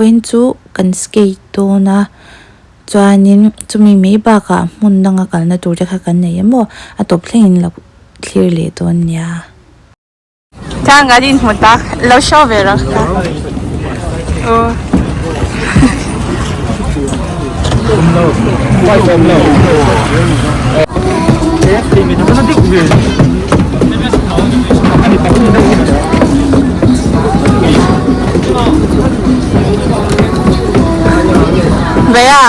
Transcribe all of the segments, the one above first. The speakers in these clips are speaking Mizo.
Vawiin chu kan skate dawn a chuanin chumi mai bakah hmun danga kalna tur te kha kan nei em aw a tawp thlengin lo thlir leh dawn nia. Chang an inhmu tak lo show ve rawh ka aw. Ve a.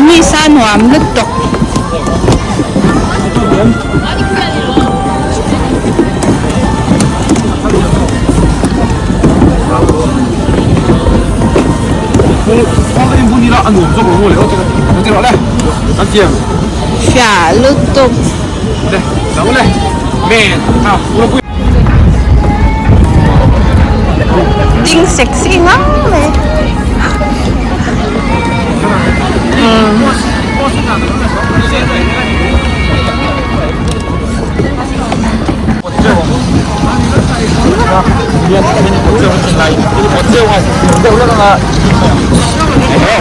Mi sa nuam lutuk. Fiah lutuk. Ding sexy ngang mai.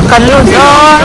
Kan lut dawn.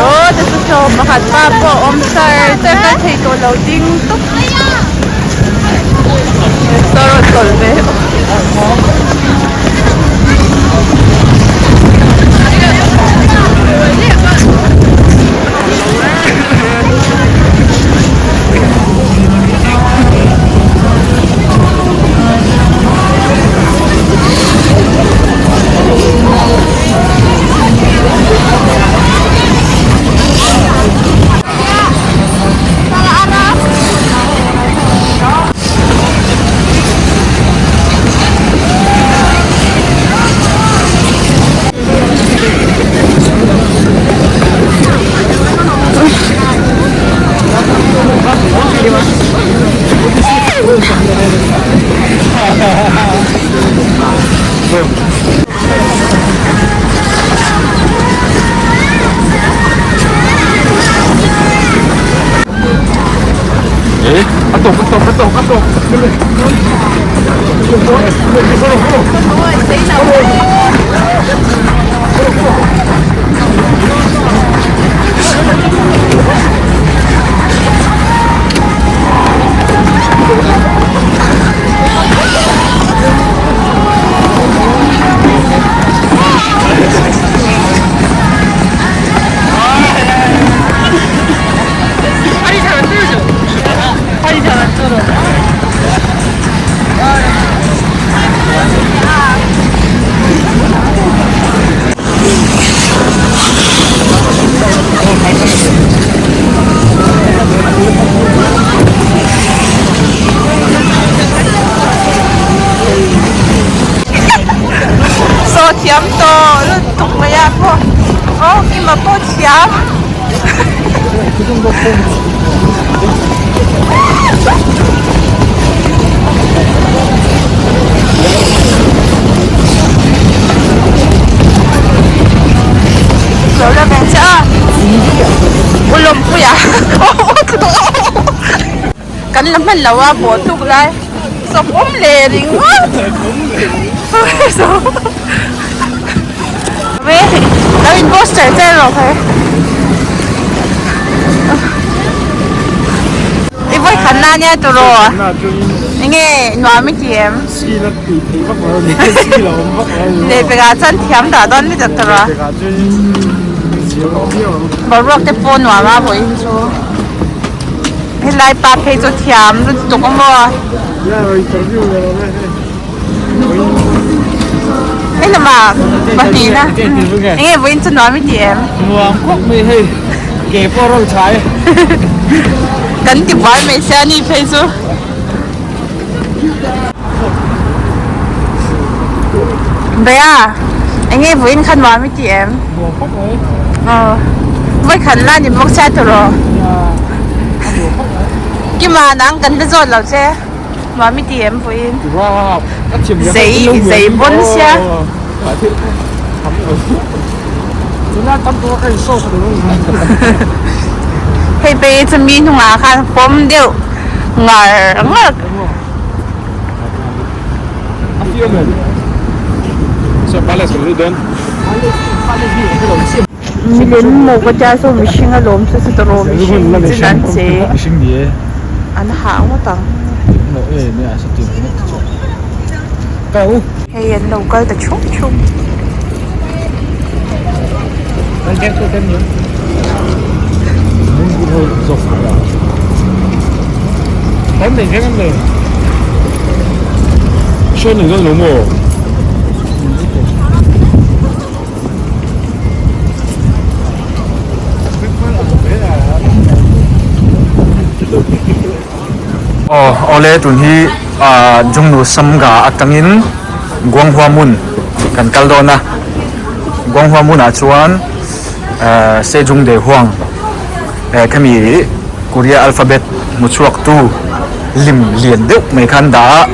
Aw te chu saw pakhat pa pawh a awm sar sar kal thei tawh lo ding tawp saw rawn tawlh ve. Thiam tawh lutuk mai a pawh aw Kima pawh thiam. Lo la ve che a Ulawmpuia Kan la hman lo a bawh tluk lai sawm leh ringawt Lo in post cher cher rawh khae I vawi khat na nia turaw enge nuam i ti em Lehpekah chuan thiam dah dawn mi tak turaw Boruak te pawh nuam a vawiin chu. Helai pa phei chu thiam lutuk a maw? Hei lama pahnih na enge vawiin chu nuam i ti em? Nuam khawp mai hei ke pawh rawn chhai. Kan ti buai mai sia ni phei chu. Bea enge vawiin kha nuam i ti em? Nuam khawp mai. Aw vawikhat la ni bawk sia tawh Kima nang kan la zawt lo che nuam i ti em vawiin? Zei zei pawn sia. Hei pei chu mi hnungah khan pawm deuh ngar ngar. Milem maw ka tia saw mihring a lawm chu chu tawh rawh mihring chin an che an hah ngawt ang. Hei an lo kal ta chhum chhum. Aw awle tun hi ah Jungnu Samga atangin Guanghua Moon kan kal dawn a Guanghua Moon ah chuan eh Sejong Daehuang eh khami Korea alphabet hmu chhuak tu lim lian deuh mai khan dah a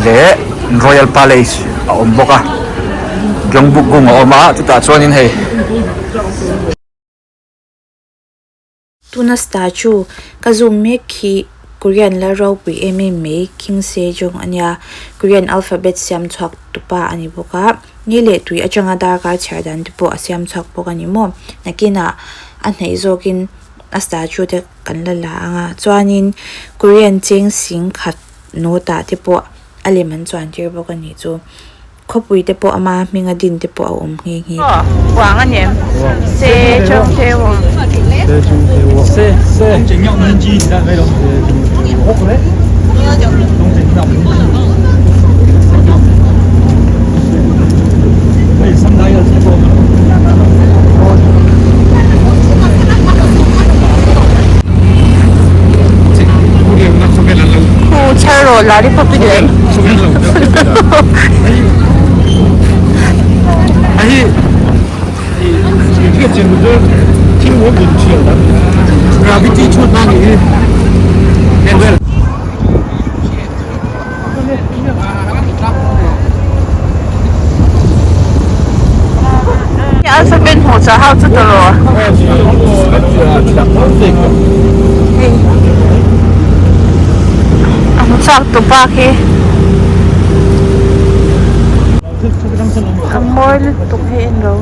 leh Royal Palace a awm bawk a Gyeongbokgung a awm a chutah chuanin hei. Tuna statue ka zoom mek khi Korean la ropui em em mai King Sejong a nia Korean alphabet siam chhuak tupa a ni bawk a ni leh tui atanga darkar chhiar dan te pawh a siam chhuak bawk a ni maw nakinah a hnaih zawkin a statue te kan la la ang a chuanin Korean cheng sing khat note ah te pawh a lem an chuan tir bawk a nih chu. Khawpui te pawh ama hminga din te pawh a awm nghe nghe. Uang a ni em? Se chung te uang. Se chung te uang. Se se. Khu char rawh la ri pawp i duh em? Alphabet hmuh chah ho chu tawh hei a hmu chak tu pa khi a mawi lutuk hei en ro.